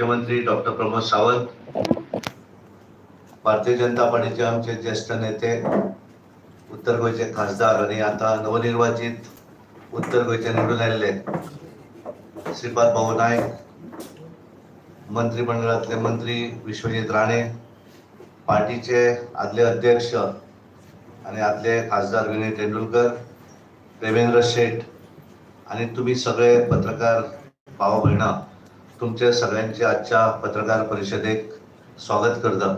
मुख्यमंत्री डॉक्टर प्रमोद सावंत, भारतीय जनता पार्टीचे आमचे ज्येष्ठ नेते, उत्तर गोंयचे खासदार आनी आतां नवनिर्वाचित उत्तर गोंयचे निवडून आयिल्ले श्रीपाद भाऊ नायक, मंत्रिमंडळातले मंत्री विश्वजीत राणे, पार्टीचे आदले अध्यक्ष आनी आदले खासदार विनय तेंडुलकर, प्रेमेंद्र शेट आणि तुम्ही सगळे पत्रकार भाव भयणा, तुमचे सगळ्यांचे आजच्या पत्रकार परिषदेक स्वागत करता.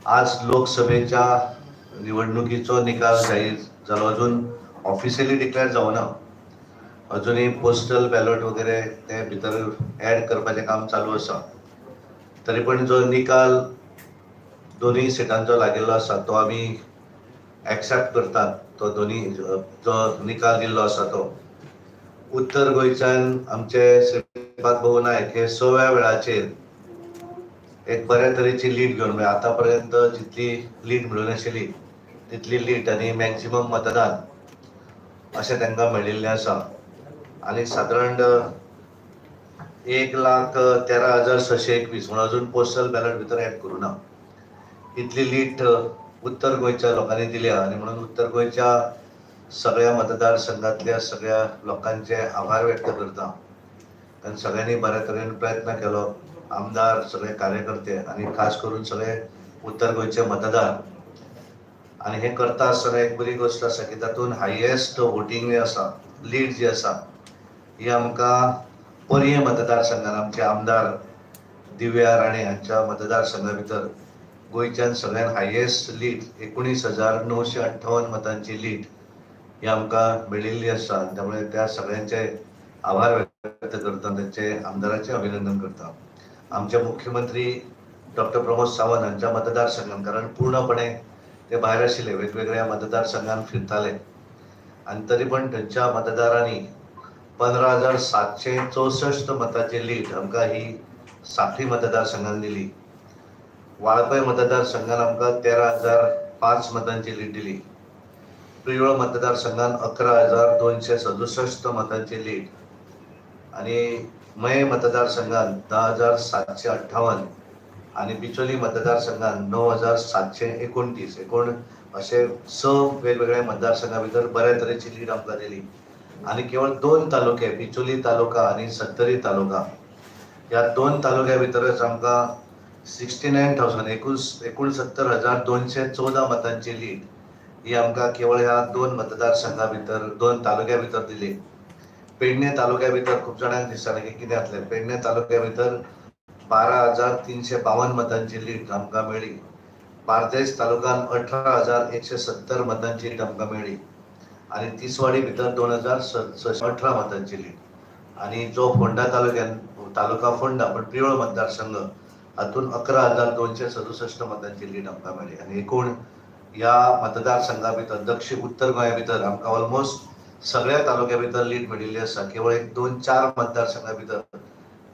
आज लोकसभेच्या निवडणुकीचो निकाल जाहीर जालो. अजून ऑफिशियली डिक्लेअर जावना, अजूनही पोस्टल बॅलॉट वगैरे ते भितर ऍड करपाचें काम चालू आसा. तरी पण जो निकाल दोन्ही सिटांचो लागिल्लो आसा तो आमी एक्सेप्ट करतात. तो दोन्ही जो निकाल दिल्लो आसा तो उत्तर गोंयच्यान आमचे श्रीपाद भाऊ नायक हे सव्या वेळाचेर एक बऱ्या तरेची लीड घेवन, म्हणजे आतां पर्यंत जितली लीड मेळूंक नाशिल्ली तितली लीड आनी मॅक्झिमम मतदान अशें तांकां मेळिल्लें आसा. आनी सादारण 1,13,621, म्हणून अजून पोस्टल बॅलॉट भितर ऍड करूं ना, इतली लीड उत्तर गोंयच्या लोकांनी दिल्या. आनी म्हणून उत्तर गोंयच्या सगळ्या मतदारसंघातल्या सगळ्या लोकांचे आभार व्यक्त करता, कारण सगळ्यांनी बऱ्या तरेन प्रयत्न केलो, आमदार, सगळे कार्यकर्ते आनी खास करून सगळे उत्तर गोंयचे मतदार. आनी हें करता आसतना एक बरी गोश्ट आसा की तातूंत हायेस्ट वोटींग जे आसा, लीड जी आसा, ही आमकां पर्यें मतदारसंघान आमचे आमदार दिव्या राणे हांच्या मतदारसंघा भितर गोंयच्यान सगळ्यात हायेस्ट लीड 19,958 मतांची लीड ही आमकां मेळिल्ली आसा. आनी त्यामुळे त्या सगळ्यांचे आभार व्यक्त करता, त्यांचे आमदाराचे अभिनंदन करता. आमचे मुख्यमंत्री डॉक्टर प्रमोद सावंत हांच्या मतदारसंघान, कारण पूर्णपणे ते भायर आशिल्ले, वेगवेगळ्या मतदारसंघान फिरताले आनी तरी पण थंयच्या मतदारांनी 15,764 मताची लीड आमकां ही साखळी मतदारसंघान दिली. वाळपय मतदारसंघान आमकां 13,005 मतांची लीड दिली. प्रियोळ मतदारसंघान 11,267 मतांची लीड आणि मये मतदारसंघान 10,758 आणि बिचोली मतदारसंघान 9729. एकूण असे स वेगवेगळ्या मतदारसंघा भितर बऱ्या तरेची लीड आमकां दिली. आणि केवळ दोन तालुके, बिचोली तालुका आणि सत्तरी तालुका, ह्या दोन तालुक्या भितरच आमकां 69,000, 69,214 मतांची लीड ही आमकां केवळ ह्या दोन मतदारसंघा भितर, दोन तालुक्या भितर दिली. पेडणे तालुक्या भितर खूप जाणांक दिसतालें की कितें जातलें. पेडणे तालुक्या भितर 12,352 मतांची लीड आमकां मेळ्ळी. बार्देस तालुक्यान 18,170 मतांची लीड आमकां मेळ्ळी आणि तिसवाडी भितर 2618 मतांची लीड. आणि जो फोंडा तालुक्यान, तालुका फोंडा पण प्रियोळ मतदारसंघ, हातून 11,267 मतांची लीड आमकां मेळ्ळी. आनी एकूण ह्या मतदारसंघा भितर, दक्षीण उत्तर गोंया भितर आमकां ऑलमोस्ट सगळ्या तालुक्या भितर लीड मेळिल्ली आसा. केवळ एक दोन चार मतदारसंघा भितर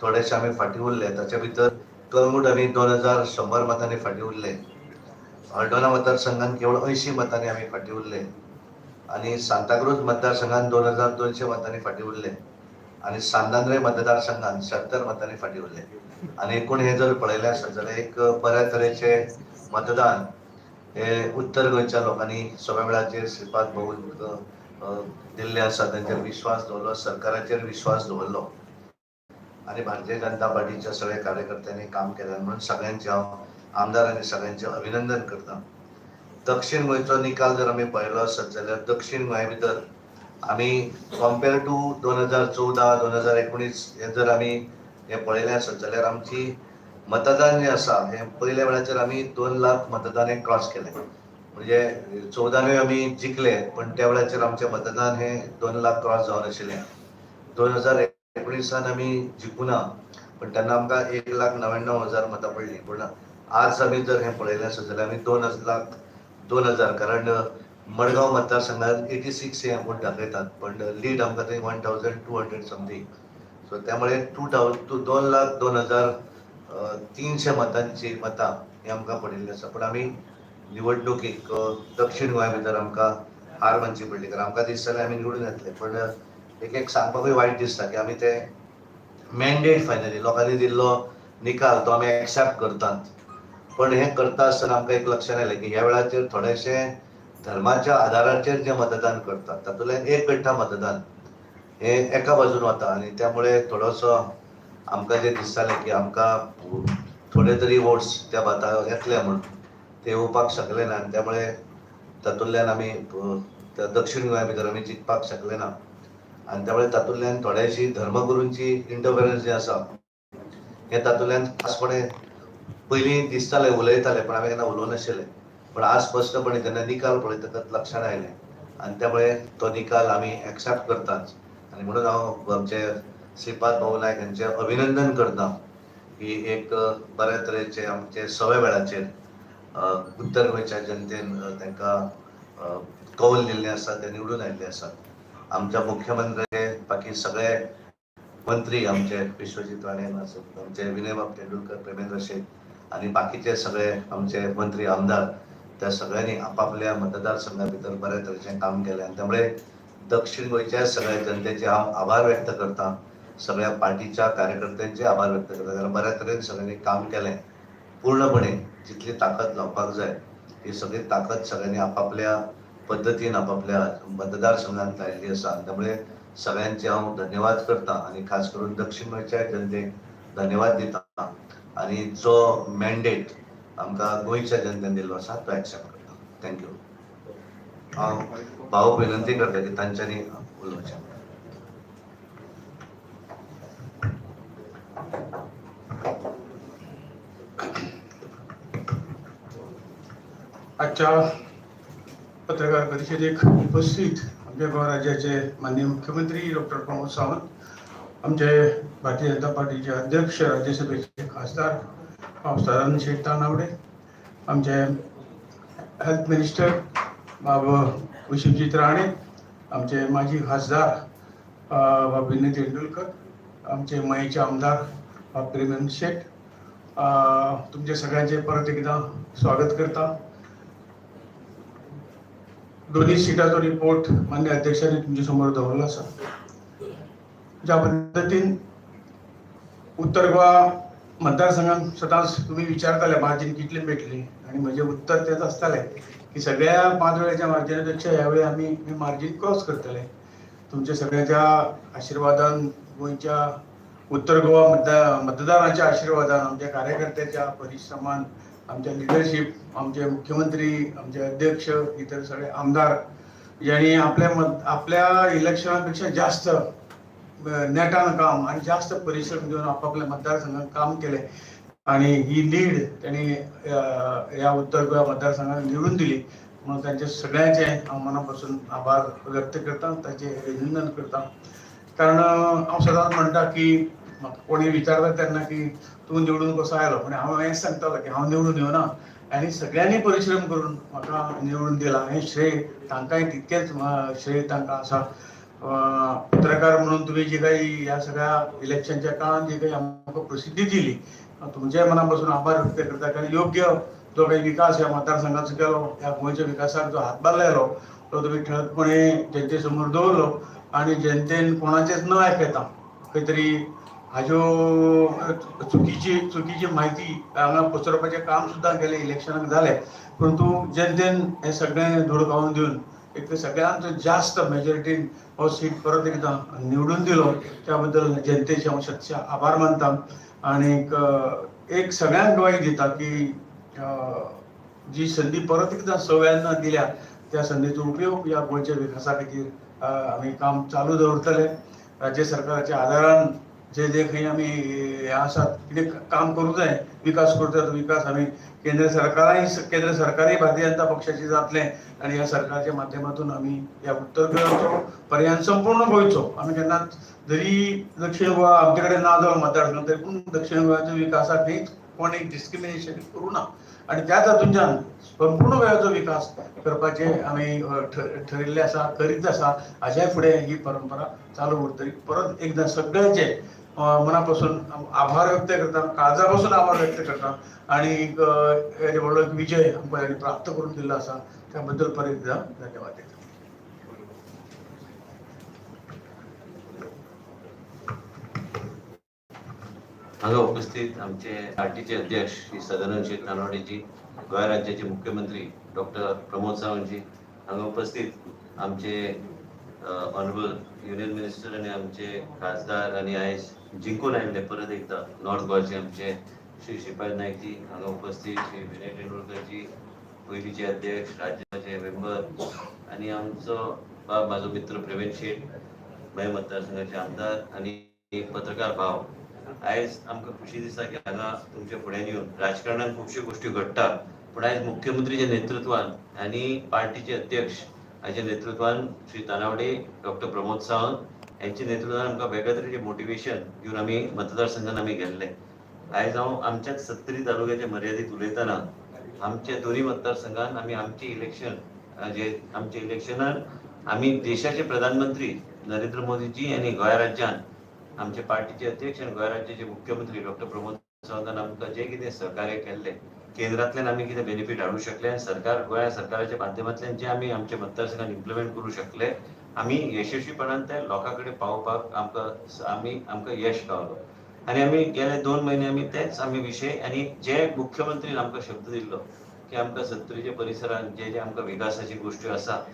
थोडेशे आमी फाटीं उरले. ताच्या भितर कळंगूट आमी 2100 मतांनी फाटीं उरले. हळदोणा मतदारसंघान केवळ 80 मतांनी आमी फाटीं उरले आणि सांताक्रूज मतदारसंघान 2200 मतांनी फाटीं उरले आणि सांतांद्रे मतदारसंघान 70 मतांनी फाटीं उरले. आणि एकूण हे जर पळयलें आसत जाल्यार एक बऱ्या तरेचे मतदान हे उत्तर गोंयच्या लोकांनी सगळ्या वेळाचेर श्रीपाद भाऊन दिल्ले आसा. तांचेर विश्वास दवरलो, सरकाराचेर विश्वास दवरलो आणि भारतीय जनता पार्टीच्या सगळ्या कार्यकर्त्यांनी काम केलें म्हणून सगळ्यांचे हांव आमदार आनी सगळ्यांचे अभिनंदन करता. दक्षिण गोंयचो निकाल जर आमी पळयलो आसत जाल्यार दक्षिण गोंया भितर आमी कॉम्पेर टू 2014, 2019 हे जर आमी हे पळयलें आसत जाल्यार आमची मतदान जें आसा हें पयल्या वेळाचेर आमी 2 लाख मतदान हें क्रॉस केलें. म्हणजे 14नूय आमी जिखले, पण त्या वेळाचेर आमचें मतदान हें 2 लाख क्रॉस जावन आशिल्लें. 2019 आमी जिखूना, पण तेन्ना आमकां 1,99,000 मतां पडलीं. पूण आज आमी जर हें पळयलें आसत जाल्यार आमी 2 लाख 2 हजार, कारण मडगांव मतदारसंघात 86 हे अमाऊंट दाखयतात, पण लीड आमकां थंय 1200 समथींग. सो त्यामुळे टू थावजंड टू 2,02,300 मतांची मतां ही आमकां पडिल्ली आसा. पूण आमी निवडणुकीक दक्षिण गोंया भितर आमकां हार मानची पडली, कारण आमकां दिसतालें आमी निवडून येतले. पण एक एक सांगपाकूय वायट दिसता की आमी ते मॅन्डेट फायनली लोकांनी दिल्लो निकाल तो आमी एक्सेप्ट करतात. पण हें करता आसतना आमकां एक लक्षांत आयलें की ह्या वेळाचेर थोडेशें धर्माच्या आदाराचेर जें मतदान करतात तातूंतल्यान एक गठ्ठा मतदान हें एका बाजून वता आनी त्यामुळे थोडोसो आमकां जें दिसतालें की आमकां थोडे तरी वोट्स त्या भाता येतले म्हूण ते येवपाक शकले ना आनी त्यामुळे तातूंतल्यान आमी त्या दक्षिण गोंया भितर आमी जिखपाक शकले ना आनी त्यामुळे तातूंतल्यान थोडेशी धर्मगुरूंची इंटरफरन्स जें आसा हें तातूंतल्यान खासपणे पयलीं दिसतालें उलयताले पण आमी केन्ना उलोवनाशिल्ले, पण आज स्पश्टपणे जेन्ना निकाल पळयतकच लक्षांत आयलें आनी त्यामुळे तो निकाल आमी एक्सेप्ट करतात. आनी म्हणून हांव आमचे श्रीपाद भाऊ नायक हांचें अभिनंदन करता की एक बऱ्या तरेचे आमचे सव्या वेळाचेर उत्तर गोंयच्या जनतेन तांकां कौल दिल्लें आसा, ते निवडून आयिल्ले आसात. आमच्या मुख्यमंत्र्याचे बाकी सगळे मंत्री आमचे विश्वजीत राणे आसत, आमचे विनयबाब तेंडुलकर, प्रेमेंद्र शेट आनी बाकीचे सगळे आमचे मंत्री आमदार त्या सगळ्यांनी आपापल्या मतदारसंघा भितर बऱ्या तरेचें काम केलें आनी त्यामुळे दक्षिण गोंयच्या सगळ्या जनतेचे हांव आभार व्यक्त करता, सगळ्या पार्टीच्या कार्यकर्त्यांचे आभार व्यक्त करता, कारण बऱ्या तरेन सगळ्यांनी काम केलें. पूर्णपणे जितली ताकद लावपाक जाय ही सगळी ताकद सगळ्यांनी आपापल्या पद्दतीन आपापल्या मतदारसंघात लायिल्ली आसा आनी त्यामुळे सगळ्यांचे हांव धन्यवाद करता आनी खास करून दक्षिण गोंयच्या जनतेक धन्यवाद दिता आनी जो मॅन्डेट आमकां गोंयच्या जनतेन दिल्लो आसा तो एक्सेप्ट करता. Thank you. हांव भाऊक विनंती करता की तांच्यांनी उलोवचें. आजच्या पत्रकार परिषदेक उपस्थित आमच्या गोवा राज्याचे माननीय मुख्यमंत्री डॉक्टर प्रमोद सावंत, आमचे भारतीय जनता पार्टीचे अध्यक्ष राज्यसभेचे खासदार बाब सदानंद शेट तानावडे, आमचे हेल्थ मिनिस्टर बाब विश्वजीत राणे, आमचे माजी खासदार बाब विनय तेंडुलकर, आमचे मयेचे आमदार बाब प्रेमेंद्र शेट, तुमचे सगळ्यांचे परत एकदा स्वागत करता. दोन्ही सिटाचो रिपोर्ट मान्य अध्यक्षांनी तुमच्या समोर दवरला आसा. ज्या पद्दतीन उत्तर गोवा मतदारसंघात सदांच तुमी विचारताले मार्जीन कितले मेळटली आनी म्हजें उत्तर तेंच आसतालें की सगळ्या 5 वेळाच्या मार्जिना पेक्षा ह्या वेळी आमी मार्जीन क्रॉस करतले. तुमच्या सगळ्यांच्या आशिर्वादान, गोंयच्या उत्तर गोवा मतदारांच्या आशिर्वादान, आमच्या कार्यकर्त्याच्या परिश्रमान, आमच्या लिडरशीप, आमचे मुख्यमंत्री, आमचे अध्यक्ष, इतर सगळे आमदार यांनी आपल्या इलेक्शनापेक्षा जास्त नेटान काम आणि जास्त परिश्रम घेवन आपापल्या मतदारसंघात काम केले आणि ही लीड त्यांनी ह्या उत्तर गोवा मतदारसंघात निवडून दिली. म्हणून त्यांचे सगळ्यांचे हांव मनापासून आभार व्यक्त करता, ताचे अभिनंदन करता. कारण हांव सदांच म्हणटा की म्हाका कोणी विचारता तेन्ना की तूं निवडून कसो आयलो, पूण हांव हें सांगतालो की हांव निवडून येवना आनी सगळ्यांनी परिश्रम करून म्हाका निवडून दिला, हें श्रेय तांकांय तितकेंच श्रेय तांकां आसा. पत्रकार म्हणून तुमी जी काही ह्या सगळ्या इलेक्शनच्या काळान जी काही आमकां प्रसिद्धी दिली, तुमच्या मनापासून आभार व्यक्त करता. कारण योग्य जो काही विकास ह्या मतदारसंघाचो केलो, ह्या गोंयच्या विकासाक जो हातभार लायलो तो तुमी ठळकपणे जनते समोर दवरलो आनी जनतेन कोणाचेच न आयकता खंय तरी हाज्यो चुकीची म्हायती हांगा पसरोवपाचें काम सुद्दां गेले इलेक्शनाक जालें, परंतु जनतेन हें सगळें धुडकावन दिवन एक तर सगळ्यांत जास्त मेजॉरिटीन हो सीट परत एकदां निवडून दिलो, त्या बद्दल जनतेचे हांव शतशा आभार मानता. आनी एक सगळ्यांक ग्वाही दिता की जी संदी परत एकदां सगळ्यांना दिल्या त्या संदीचो उपयोग ह्या गोंयच्या विकासा खातीर आमी काम चालू दवरतले. राज्य सरकाराच्या आदारान जे जे खंय आमी हें आसात कितें काम करूंक जाय, विकास करूंक जाय, तो विकास आमी केंद्र सरकारय भारतीय जनता पक्षाचे जातलें आनी ह्या सरकारच्या माध्यमातून आमी ह्या उत्तर गोंयचो पर्यान संपूर्ण गोंयचो आमी केन्नाच जरी दक्षिण गोवा आमचे कडेन ना जालो मतदारसंघ तरी पूण दक्षिण गोंयाच्या विकासाक खंयच कोण एक डिस्क्रिमिनेशन करूं ना आनी त्या तातूंतल्यान संपूर्ण गोंयाचो विकास करपाचें आमी ठरिल्लें आसा, करीत आसा. हाज्याय फुडें ही परंपरा चालू उरतली. परत एकदां सगळ्यांचे मनापासून आभार व्यक्त करता, काळजा पासून आभार व्यक्त करता आणि व्हडलो एक विजय आमकां प्राप्त करून दिल्लो आसा त्या बद्दल परत एकदा धन्यवाद दिता. हांगा उपस्थित आमचे पार्टीचे अध्यक्ष श्री सदानंद शेट तानावडेजी, गोंय राज्याचे मुख्यमंत्री डॉक्टर प्रमोद सावंतजी, हांगा उपस्थित आमचे ऑनरेबल युनियन मिनिस्टर आनी आमचे खासदार आनी आयज जिंकून आयिल्ले परत एकदा नॉर्थ गोवाचे आमचे श्री श्रीपाद नायकजी, हांगा उपस्थित श्री विनय तेंडुलकरजी, पयलींचे अध्यक्ष, राज्याचे मेंबर आनी आमचो बाब म्हाजो मित्र प्रवीण शेट, मयें मतदारसंघाचे आमदार आनी पत्रकार भाव. आयज आमकां खुशी दिसता की हांगा तुमच्या फुड्यान येवन राजकारणान खुबश्यो गोश्टी घडटा, पूण आयज मुख्यमंत्रीच्या नेतृत्वान आनी पार्टीचे अध्यक्ष हाच्या नेतृत्वान श्री तानावडे, डॉक्टर प्रमोद सावंत यांच्या नेतृत्वान आमकां वेगळ्या तरेचें मोटिवेशन घेवन आमी मतदारसंघान आमी गेल्ले. आयज हांव आमच्याच सत्तरी तालुक्याच्या मर्यादीत उलयतना आमच्या दोन्ही मतदारसंघान आमी आमचे इलेक्शन जे आमच्या इलेक्शनान आमी देशाचे प्रधानमंत्री नरेंद्र मोदीजी आनी गोंय राज्यान आमचे पार्टीचे अध्यक्ष आनी गोंय राज्याचे मुख्यमंत्री डॉक्टर प्रमोद सावंतान आमकां जे कितें सहकार्य केल्लें, केंद्रांतल्यान आमी कितें बेनिफीट हाडूंक शकले आनी सरकार गोंय सरकाराच्या माध्यमांतल्यान जे आमी आमच्या मतदारसंघान इम्प्लिमेंट करूं शकले, आमी यशस्वीपणान ते लोकां कडेन पावोवपाक आमकां यश गावलो. आनी आमी गेले 2 म्हयने आमी तेच आमी विशय आनी जे मुख्यमंत्रीन आमकां शब्द दिल्लो की आमकां सत्तरीच्या परिसरान जे जे आमकां विकासाची गोश्टी आसा,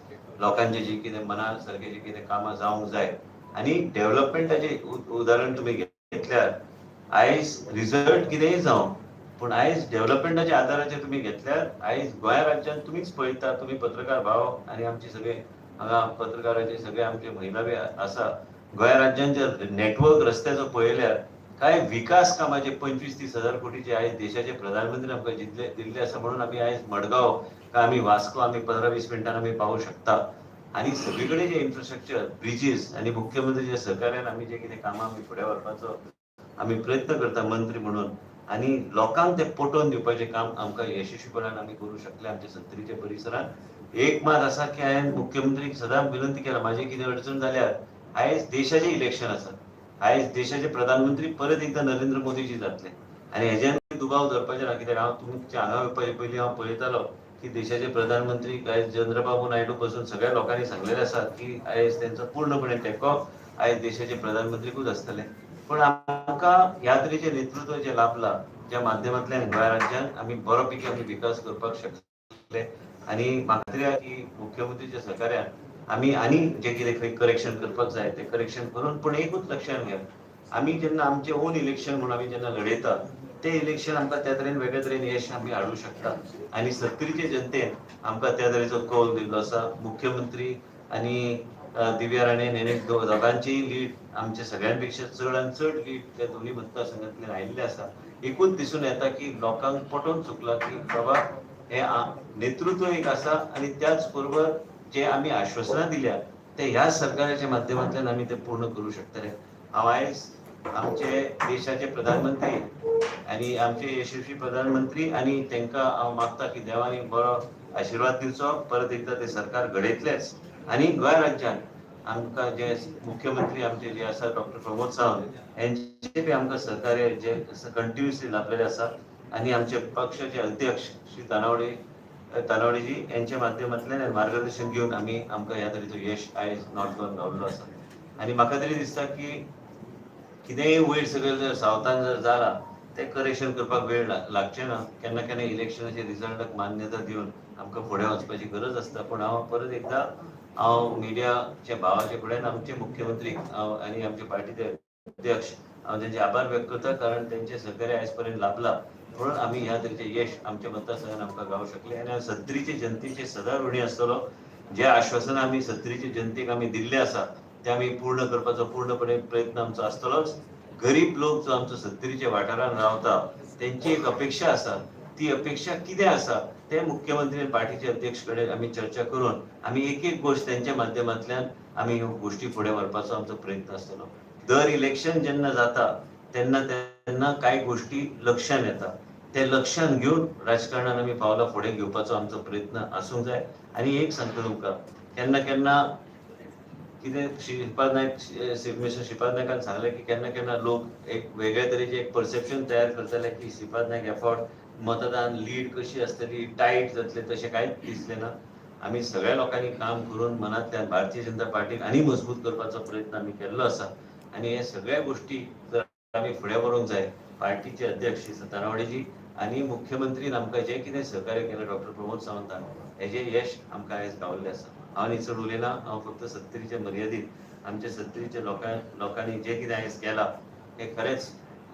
लोकांचे जे कितें मना सारके जे कितें कामां जावंक जाय आनी डेव्हलपमेंटाचें उदाहरण तुमी घेतल्यार आयज रिजल्ट कितेंय जावं, पूण आयज डेव्हलपमेंटाच्या आदाराचेर तुमी घेतल्यार आयज गोंय राज्यान तुमीच पळयता, तुमी पत्रकार भाव आनी आमचे सगळे हांगा पत्रकाराचे सगळे आमचे महिला बी आसा, गोंय राज्यान जर नेटवर्क रस्त्याचो पळयल्यार काय विकास कामाचे 25-30 हजार कोटीचे आयज देशाचे प्रधानमंत्री आमकां दिल्ले आसा, म्हणून आमी आयज मडगांव काय आमी वास्को आमी 15-20 मिनटान आमी पावूं शकता. आनी सगळे कडेन जे इन्फ्रास्ट्रक्चर ब्रिजीस आनी मुख्यमंत्रीच्या सहकार्यान आमी जे कितें कामां आमी फुडें व्हरपाचो आमी प्रयत्न करता मंत्री म्हणून आनी लोकांक ते पटोवन दिवपाचें काम आमकां यशस्वीपणान आमी करूं शकले आमच्या सत्तरीच्या परिसरान. एक मात आसा की हांवें मुख्यमंत्रीक सदांच विनंती केला, म्हाजें कितें अडचण जाल्यार आयज देशाचें इलेक्शन आसा, आयज देशाचे प्रधानमंत्री परत एकदा नरेंद्र मोदीजी जातले आनी हेज्यान दुबाव धरपाचें ना, कित्याक हांव तुमच्या हांगा येवपाचे पयलीं हांव पळयतालो की देशाचे प्रधानमंत्री आयज चंद्रबाबू नायडू पासून सगळ्या लोकांनी सांगलेलें आसा की आयज तेंचो पूर्णपणे तेंको आयज देशाचे प्रधानमंत्रीकूच आसतले. पूण आमकां ह्या तरेचें नेतृत्व जें लाभलां ज्या माध्यमांतल्यान गोंय राज्यान आमी बरो पैकी आमी विकास करपाक शकले आनी म्हाका खात्री आसा की मुख्यमंत्रीच्या सहकार्यान आमी आनी जे कितें खंय करेक्शन करपाक जाय तें करेक्शन करून, पूण एकूच लक्षांत घेयात, आमी जेन्ना आमचें ओन इलेक्शन म्हणून आमी जेन्ना लढयता तें इलेक्शन आमकां त्या तरेन वेगळे तरेन यश आमी हाडूंक शकता आनी सत्तरीचे जनतेन आमकां त्या तरेचो कौल दिल्लो आसा. मुख्यमंत्री आनी दिव्या राणे हेणे दोगांचीय लीड आमच्या सगळ्यां पेक्षा चड आनी चड लीड त्या दोन्ही मतदारसंघांतल्यान आयिल्लें आसा. एकूच दिसून येता की लोकांक पटोवन चुकलां की बाबा हें नेतृत्व एक आसा आनी त्याच बरोबर जे आमी आश्वासनां दिल्या ते ह्या सरकाराच्या माध्यमांतल्यान आमी ते पूर्ण करूं शकतले. हांव आयज आमचे देशाचे प्रधानमंत्री आनी आमचे यशस्वी प्रधानमंत्री आनी तांकां हांव मागता की देवानी बरो आशिर्वाद दिवचो, परत एकदां ते सरकार घडयतलेच आनी गोंय राज्यान आमकां जे मुख्यमंत्री आमचे जे आसा डॉक्टर प्रमोद सावंत हेंचे बी आमकां सहकार्य जे कंटिन्युअसली लाभलेलें आसा आनी आमचे पक्षाचे अध्यक्ष श्री तानावडेजी यांच्या माध्यमांतल्यान मार्गदर्शन घेवन आमी आमकां ह्या तरेचो यश आयज नॉर्थ गोवान गावल्लो आसा. आनी म्हाका तरी दिसता की कितेंय वयर सगळें जर सावथान जर जाला तें करेक्शन करपाक वेळ लागचें ना, केन्ना केन्ना इलेक्शनाचे रिजल्टाक मान्यता दिवन आमकां फुडें वचपाची गरज आसता. पूण हांव परत एकदां हांव मिडियाच्या भावाच्या फुड्यान आमचे मुख्यमंत्री हांव आनी आमचे पार्टीचे अध्यक्ष हांव तेंचे आभार व्यक्त करता, कारण तेंचे सहकार्य आयज पर्यंत लाभला म्हणून आमी ह्या तरेचें यश आमच्या मतदारसंघान आमकां गावूंक शकले. आनी हांव सत्तरीचे जनतेचे सदां ऋणी आसतलो, जे आश्वासनां आमी सत्तरीचे जनतेक आमी दिल्ले आसा ते आमी पूर्ण करपाचो पूर्णपणे प्रयत्न आमचो आसतलोच. गरीब लोक जो आमचो सत्तरीच्या वाठारान रावता तेंची एक अपेक्षा आसा, ती अपेक्षा कितें आसा ते मुख्यमंत्री आनी पार्टीचे अध्यक्ष कडेन आमी चर्चा करून आमी एक एक गोश्ट तेंच्या माध्यमांतल्यान आमी ह्यो गोश्टी फुडें व्हरपाचो आमचो प्रयत्न आसतलो. दर इलेक्शन जेन्ना जाता तेन्ना तेन्ना कांय गोश्टी लक्षांत येता, ते लक्षांत घेवन राजकारणान आमी पावलां फुडें घेवपाचो आमचो प्रयत्न आसूंक जाय. आनी एक सांगता तुमकां, केन्ना केन्ना कितें श्रीपाद नायक मिस्टर श्रीपाद नायकान सांगलें की केन्ना केन्ना लोक एक वेगळे तरेचे एक परसेप्शन तयार करताले की श्रीपाद नायक एफॉर्ट मतदान लीड कशी आसतली, टायट जातले, तशें कांयच दिसलें ना. आमी सगळ्या लोकांनी काम करून मनांतल्यान भारतीय जनता पार्टीक आनी मजबूत करपाचो प्रयत्न आमी केल्लो आसा आनी हे सगळ्या गोश्टी जर आमी फुडें व्हरूंक जाय पार्टीचे अध्यक्ष श्री तानावडेजी आनी मुख्यमंत्रीन आमकां जें कितें सहकार्य केलें डॉक्टर प्रमोद सावंतान, हेजें यश आमकां आयज गावल्लें आसा. हांव न्ही चड उलयना, हांव फक्त सत्तरीचे मर्यादीत आमच्या सत्तरीच्या लोकांनी जें कितें आयज केलां हें खरेंच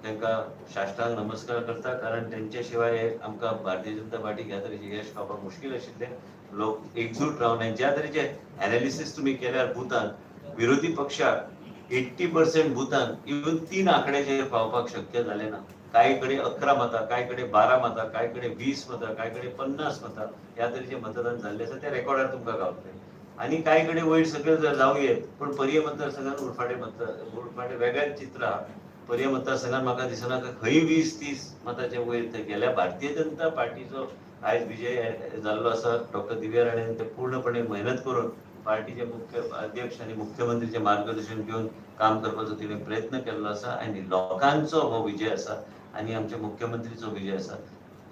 तांकां साष्टांग नमस्कार करता, कारण तेंचे शिवाय हे आमकां भारतीय जनता पार्टीक ह्या तरेचें यश पावपाक मुश्कील आशिल्लें. लोक एकजूट रावन आनी ज्या तरेचे एनालिसीस तुमी केल्यार बुथान विरोधी पक्षाक 80% बुथान इवन 3 आंकड्याचेर पावपाक शक्य जालें ना. कांय कडेन 11 मतां, कांय कडेन 12 मतां, कांय कडेन 20 मतां, कांय कडेन 50 मतां ह्या तरेचें मतदान जाल्लें आसा, तें रेकॉर्डार तुमकां गावतलें. आनी कांय कडेन वयर सकयल जावं येत, पूण पर्ये मतदारसंघात उरफाटें वेगळेंच चित्र आहा. पर्ये मतदारसंघात म्हाका दिसना खंय 20-30 मतांचे वयर थंय गेल्या. भारतीय जनता पार्टीचो आयज विजय जाल्लो आसा. डॉक्टर दिव्या राणेन ते पूर्णपणे मेहनत करून पार्टीचे मुख्य अध्यक्ष आनी मुख्यमंत्रीचें मार्गदर्शन घेवन काम करपाचो तिणें प्रयत्न केल्लो आसा आनी लोकांचो हो विजय आसा आनी आमच्या मुख्यमंत्रीचो विजय आसा.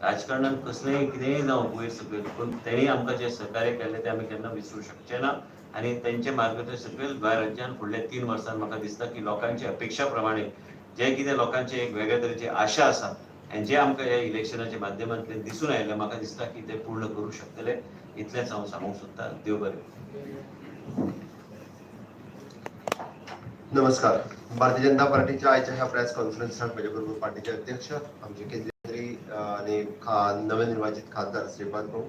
राजकारणान कसलेंय कितेंय जावं वयर सकयल, पूण तेणी आमकां जें सहकार्य केल्लें तें आमी केन्ना विसरूंक शकचे ना आनी तेंचें मार्गदर्शन सकयल गोंय राज्यान फुडल्या 3 वर्सांत म्हाका दिसता की लोकांच्या अपेक्षा प्रमाणे जें कितें लोकांचे एक वेगळे तरेची आशा आसा आनी जें आमकां ह्या इलेक्शनाच्या माध्यमांतल्यान दिसून आयलें, म्हाका दिसता की ते पूर्ण करूंक शकतले. इतलेंच हांव सांगूंक सोदतां. देव बरें. नमस्कार. भारतीय जनता पार्टीच्या आयच्या ह्या प्रेस कॉन्फरन्साक म्हजे बरोबर पार्टीचे अध्यक्ष, आमचे केंद्रीय मंत्री आणि नवनिर्वाचित खासदार श्रीपाद भाऊ,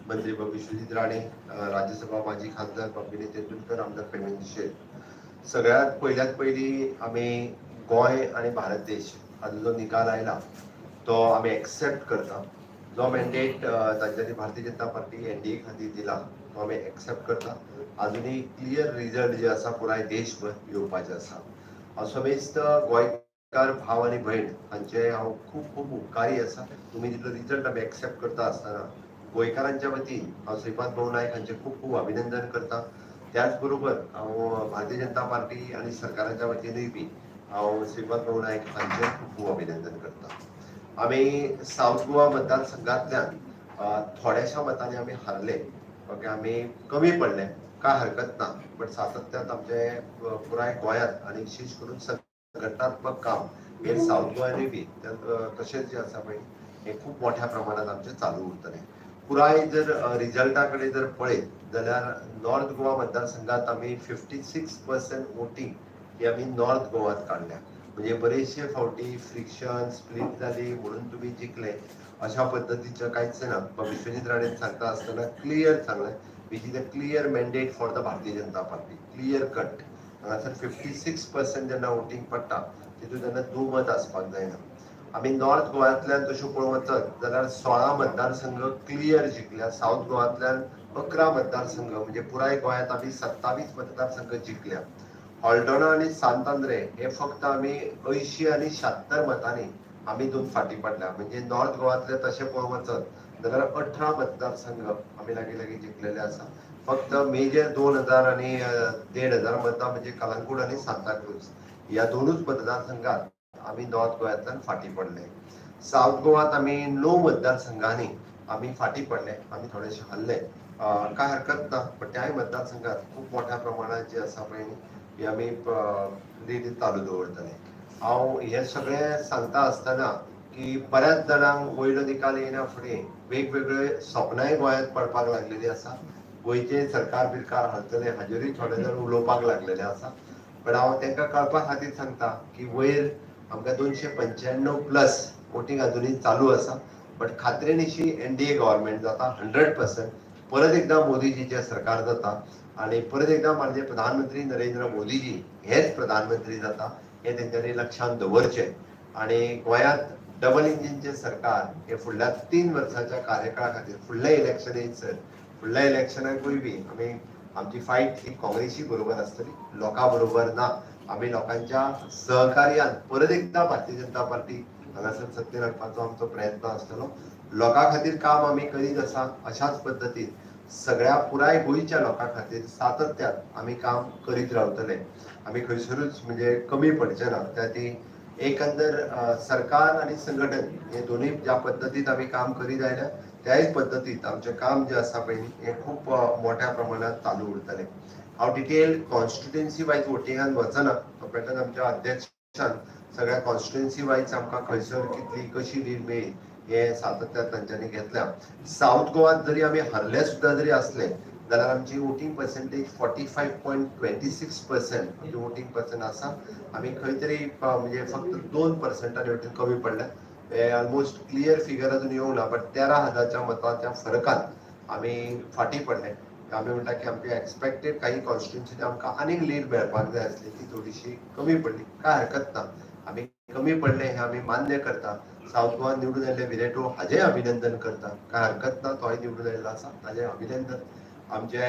मंत्री बाबू विश्वजीत राणे, राज्यसभा माजी खासदार बाबू विनय तेंडुलकर, आमदार प्रेमेंद्र शेट. सगळ्यात पयल्यात पयली आमी गोंय आनी भारत देश हाजो जो निकाल आयला तो आमी एक्सेप्ट करता. जो मॅन्डेट तांच्यांनी भारतीय जनता पार्टी एनडीए खातीर दिला तो आमी एक्सेप्ट करता. अजुनूय क्लियर रिजल्ट जे आसा पुराय देशभर येवपाचे आसा. हांव समेस्त गोंयकार भाव आनी भयण हांचे हांव खूब खूब उपकारी आसा. तुमी दिल्लो रिजल्ट आमी एक्सेप्ट करता आसतना गोंयकारांच्या वतीन हांव श्रीपाद भाऊ नायक हांचे खूब खूब अभिनंदन करता. त्याच बरोबर हांव भारतीय जनता पार्टी आनी सरकाराच्या वतीनूय बी हांव श्रीपाद भाऊ नायक हांचे खूब खूब अभिनंदन करता. आमी सावथ गोवा मतदारसंघांतल्यान थोड्याशा मतांनी आमी हारले, ओके, आमी कमी पडले, काय हरकत ना, बट सातत्यात आमचे पुराय गोंयांत आनी विशेश करून संघटनात्मक काम हे सावथ गोंयानूय बी तशेंच जें आसा पळय हें खूब मोठ्या प्रमाणात आमचें चालू उरतलें. पुराय जर रिजल्टा कडेन जर पळयत जाल्यार नॉर्थ गोवा मतदारसंघात आमी 56% वोटींग ही आमी नॉर्थ गोवात काडल्या. म्हणजे बरेचशे फावटी फ्रिक्शन स्प्लीट जाली म्हणून तुमी जिखले अशा पद्दतीचें कांयच ना. विश्वजीत राणेन सांगता आसतना क्लियर सांगलें, which is a clear mandate for the Bharatiya Janata Party, clear cut. हांगासर 56% जेन्ना वोटींग पडटा तितून तेन्ना दुमत आसपाक जायना. आमी नॉर्थ गोवांतल्यान तश्यो पळोवंक वचत जाल्यार 16 मतदारसंघ क्लियर जिखल्या, सावथ गोवांतल्यान 11 मतदारसंघ, म्हणजे पुराय गोंयांत आमी 27 मतदारसंघ जिखल्या. हॉल्डोना आनी सांत आंद्रे हे फक्त आमी 80 आनी 76 मतांनी आमी दोन फाटीं पडल्या. म्हणजे नॉर्थ गोवांतले तशें पळोवंक वचत जाल्यार 18 मतदारसंघ आमी लागीं लागीं जिखलेले आसा. फक्त मेजर 2000 आनी 1500 मतां म्हणजे कलंगूट आनी सांताक्रूज ह्या दोनूच मतदारसंघात आमी नॉर्थ गोंयांतल्यान फाटीं पडले. सावथ गोवात आमी 9 मतदारसंघांनी आमी फाटीं पडले, आमी थोडेशे हरले, काय हरकत ना, पण त्याय मतदारसंघात खूब मोठ्या प्रमाणात जे आसा पळय न्ही ही आमी लीड चालू दवरतले. हांव हें सगळें सांगता आसतना की बऱ्याच जाणांक वयलो निकाल येयना फुडें वेगवेगळे सपनांय गोंयांत पडपाक लागलेली आसा. गोंयचें सरकार बिरकार हालतलें हाजेरूय थोडे जाण उलोवपाक लागलेले आसा. पण हांव तांकां कळपा खातीर सांगता की वयर आमकां 295 प्लस वोटींग अजुनूय चालू आसा, बट खात्रेनिशी एनडीए गव्हर्मेंट जाता 100%. परत एकदां मोदीजीचें सरकार जाता आनी परत एकदां माननीय प्रधानमंत्री नरेंद्र मोदीजी हेच प्रधानमंत्री जाता हें तेंच्यांनी लक्षांत दवरचें. आनी गोंयांत डबल इंजिनचें सरकार हे फुडल्या 3 वर्सांच्या कार्यकाळा खातीर फुडल्या इलेक्शन येयसर फुडल्या इलेक्शनाकूय बी आमी आमची फायट ही काँग्रेसी बरोबर आसतली, लोकां बरोबर ना. आमी लोकांच्या सहकार्यान परत एकदां भारतीय जनता पार्टी हांगासर सत्तेर हाडपाचो आमचो प्रयत्न आसतलो. लोकां खातीर काम आमी करीत आसा, अशाच पद्दतीन सगळ्या पुराय गोंयच्या लोकां खातीर सातत्यान आमी काम करीत रावतले. आमी खंयसरूच म्हणजे कमी पडचे ना. त्या ती एकंदर सरकार आनी संघटन हे दोनूय ज्या पद्दतीन आमी काम करीत आयल्या त्याच पद्दतीत आमचें काम जें आसा पळय न्ही हें खूब मोठ्या प्रमाणात चालू उरतलें. हांव डिटेल कॉन्स्टिट्युएन्सी वायज वोटिंगान वचना, तो पॅटर्न आमच्या अध्यक्षान सगळ्या कॉन्स्टिट्युएन्सी वायज आमकां खंयसर कितली कशी लीड मेळ्ळी हे सातत्यान तांच्यांनी घेतल्या. साऊथ गोवात जरी आमी हरले सुद्दां जरी आसले जाल्यार आमची वोटींग पर्सेंटेज 45.26% आमची वोटींग पर्संट आसा. आमी खंय तरी म्हणजे फक्त 2% वटेन कमी पडल्या. हे ऑलमोस्ट क्लियर फिगर अजून येवंक ना, बट 13,000च्या मताच्या फरकान आमी फाटीं पडले. आमी म्हणटा की आमचे एक्सपेक्टेड काही कॉन्स्टिट्युएन्सी आमकां आनीक लीड मेळपाक जाय आसली, ती थोडीशी कमी पडली. काय हरकत ना, आमी कमी पडले हे आमी मान्य करता. साऊथ गोवा निवडून आयिल्ले विरेटो हाजें अभिनंदन करता. काय हरकत ना, तोय निवडून आयिल्लो आसा, ताजें अभिनंदन. आमचे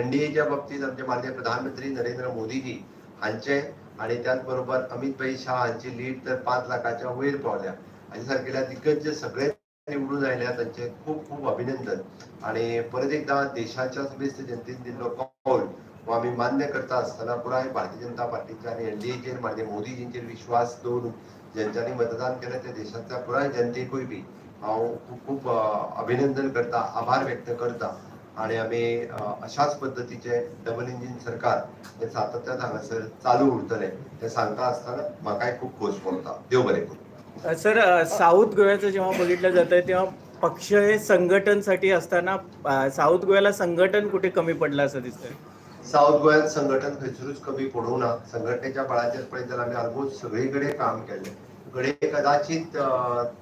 एनडीएच्या बाबतीत आमचे माननीय प्रधानमंत्री नरेंद्र मोदीजी हांचे आणि त्याच बरोबर अमित भाई शाह हांची लीड तर 5 लाखाच्या वयर पावल्या. हाचे सारकेल्या दिग्गज सगळे निवडून आयल्या, तांचे खूब खूब अभिनंदन. आणि परत एकदा देशाच्या समेस्त जनतेन दिल्लो कौल हो आमी मान्य करता आसतना पुराय भारतीय जनता पार्टीच्या आनी एनडीएचेर माननीय मोदीजींचेर विश्वास दवरून ज्यांच्यानी मतदान केलें त्या देशांतल्या पुराय जनतेकूय बी हांव खूब खूब अभिनंदन करता, आभार व्यक्त करता. आणि आमी अशाच पद्दतीचे डबल इंजीन सरकार हे सातत्यान हांगासर चालू उरतलें हें सांगता आसतना म्हाकाय खूब खोस भोगता. देव बरें करूं. सर, साऊथ गोव्याचं जेव्हा बघितलं जातं तेव्हा पक्ष हे संघटनसाठी असताना साऊथ गोव्याला संघटन कुठे कमी पडलं असं दिसतंय? साऊथ गोव्यात संघटन खंयसरूच कमी पडूंक ना. संघटनेच्या बळाचेर पळयत जाल्यार आमी ऑलमोस्ट सगळी कडेन काम केलें. घडये कदाचित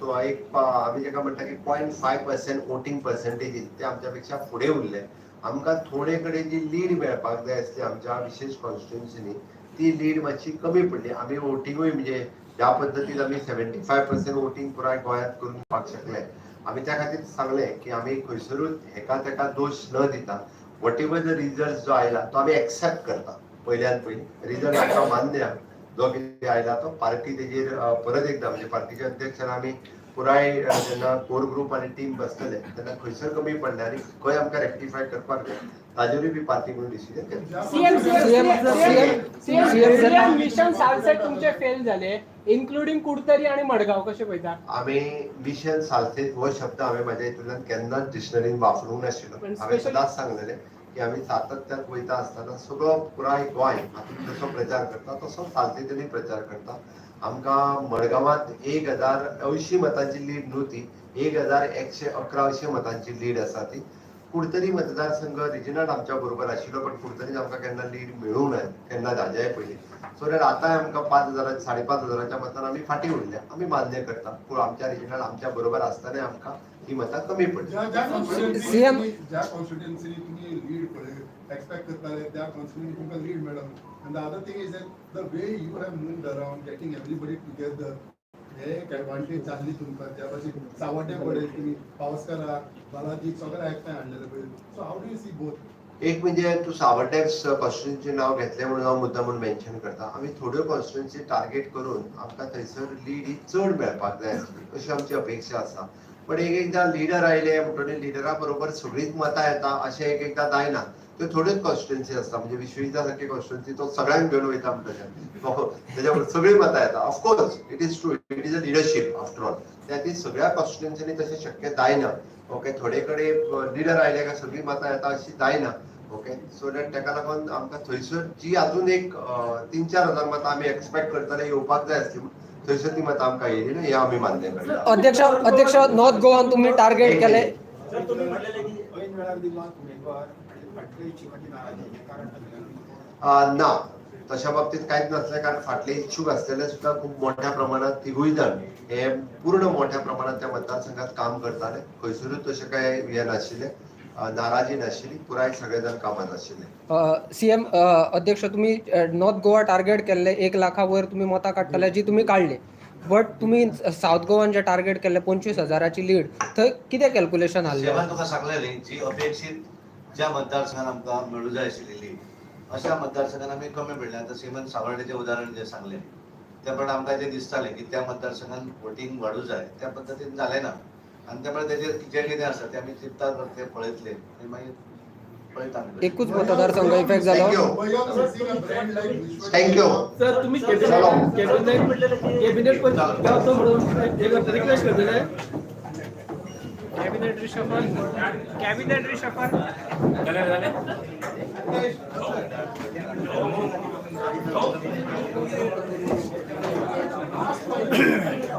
तो एक आमी जेका म्हणटा की 0.5% वोटींग पर्सेंटेजीस ते आमच्या पेक्षा फुडें उरले. आमकां थोडे कडेन जी लीड मेळपाक जाय आसली आमच्या विशेश कॉन्स्टिट्युएन्सीनी ती लीड मातशी कमी पडली. आमी वोटिंगूय म्हणजे ज्या पद्दतीन आमी 75% वोटींग पुराय गोंयांत करून दिवपाक शकले. आमी त्या खातीर सांगलें की आमी खंयसरूच हेका तेका दोश न दिता what ever the result जो आयला तो आमी एक्सेप्ट करता. पयल्यान पयलीं रिजल्ट आमकां मान्य आहा, जो कितें आयला तो पार्टी तेजेर परत एकदा म्हणजे पार्टीच्या अध्यक्षान आमी पुराय जेन्ना कोर ग्रुप आनी टीम बसतले तेन्ना खंयसर कमी पडले आनी खंय आमकां रेक्टिफाय करपाक जाय ताजेरूय बी पार्टी म्हणून डिसिजन घेतले. CM CM CM, mission Salcete तुमचे फेल झाले, इन्क्लुडिंग कुडतरी आणि मडगाव, कसे पळयता? आमी मिशन सालसेत हो शब्द हांवें म्हाज्या हितूंतल्यान केन्नाच डिक्शनरीन वापरूंक नाशिल्लो. पण हांवें specially- सदांच सांगलेलें की आमी सातत्यान वयता आसतना सगळो पुराय गोंय हातूंत जसो प्रचार करता तसो सालसेतूय प्रचार करता. आमकां मडगांवांत 1080 मतांची लीड न्हू, ती 1111 अशी मतांची लीड आसा ती. कुडतरी मतदारसंघ रिजनल आमच्या बरोबर आशिल्लो, पण कुडतरीन आमकां केन्ना लीड मेळूंक ना केन्ना हाज्याय पयलीं. सो that आतांय आमकां 5,000 5,500च्या मतान आमी फाटीं उरल्या, आमी मान्य करता. पूण आमच्या रिजनल आमच्या बरोबर आसतनाय आमकां ही मतां कमी पडली. ज्या ज्या CM कॉन्स्टिट्युएन्सीनी ज्या कॉन्स्टिट्युएन्सीनी तुम्ही लीड पळय एक्सपेक्ट करताले त्या कॉन्स्टिट्युएन्सी तुमकां लीड मेळना. And the other thing is that the way you have moved around, getting everybody together, हे एक एडवांटेज जाल्ली तुमकां. ज्या भाशेन सावड्डे पळय तुमी पावसकाराक बालाजीक सगळें एकठांय हाडलेलें पळय. So how do you see both? एक म्हणजे तूं सावड्डे कॉन्स्टिट्युएन्सी नांव घेतलें म्हणून हांव मुद्दाम म्हूण मेन्शन करता. आमी थोड्यो कॉन्स्टिट्युएन्सी टार्गेट करून आमकां थंयसर लीड ही चड मेळपाक जाय आसली अशी आमची अपेक्षा आसा. पण एक एकदां लिडर आयले म्हणटकीर लिडरा बरोबर सगळींच मतां येता अशें एक एकदां जायना. त्यो थोड्योच कॉन्स्टिट्युएन्सी आसता, म्हणजे विश्वजिता सारकी कॉन्स्टिट्युएन्सी तो सगळ्यांक घेवन वयता म्हणटा तेज्या बरोबर सगळीं मतां येता. Of course it is true, it is a leadership after all. त्या खातीर सगळ्या कॉन्स्टिट्युएन्सीनी तशें शक्य जायना. ओके, थोडे कडेन लिडर आयले काय सगळीं मतां येता अशी जायना. ओके, सो that तेका लागून आमकां थंयसर जी अजून एक 3-4 हजार मतां आमी एक्सपेक्ट करताले येवपाक जाय आसली, थंयसर ती मतां आमकां येयली ना, हें आमी मान्य करता. अध्यक्ष, अध्यक्ष, नॉर्थ गोवान तुम्ही टार्गेट केले. सर, तुम्ही म्हटलेले की ऐन वेळार दिला उमेदवार आणि फाटले इच्छुकाची नाराजी हें कारण सांगलें. ना, तशा बाबतीत कांयच नासलें, कारण फाटले इच्छूक आसलेले सुद्दां खूब मोठ्या प्रमाणात तिगूय जाण हे पूर्ण मोठ्या प्रमाणात त्या मतदारसंघात काम करताले. खंयसरूच तशें कांय हें नाशिल्लें, नाराजी नाशिल्ली, पुराय सगळे जाण कामात आशिल्ले. सीएम, अध्यक्ष, तुम्ही नॉर्थ गोवा टार्गेट केल्ले 1 लाखा वयर तुम्ही मतां काडटले जी तुम्ही काडली, बट तुम्ही साऊथ गोवान जे टार्गेट केल्ले 25,000ाची लीड, थंय कितें कॅल्क्युलेशन आहलें? सेवन तुका सांगलें न्ही, जी अपेक्षीत ज्या मतदारसंघात आमकां मेळूं जाय आशिल्ली अशा मतदारसंघात आमी कमी मेळ्ळें. आतां सिमन सावर्डेचें उदाहरण जें सांगलें त्या प्रमाणे आमकां जें दिसतालें की त्या मतदारसंघात वोटींग वाडूं जाय त्या पद्दतीन जालें ना आनी त्यामुळे तेजेर जें कितें आसा तें आमी चिंततात, तें पळयतले आनी मागीर पळयता आमी. एकूच मतदारसंघ इफेक्ट जालो. Thank you. Thank you. Sir, तुम्ही चलो. कॅबिनेट कॅबिनेट पण गावचो म्हणून रिक्वेस्ट करतले. Cabinet reshuffle, cabinet reshuffle.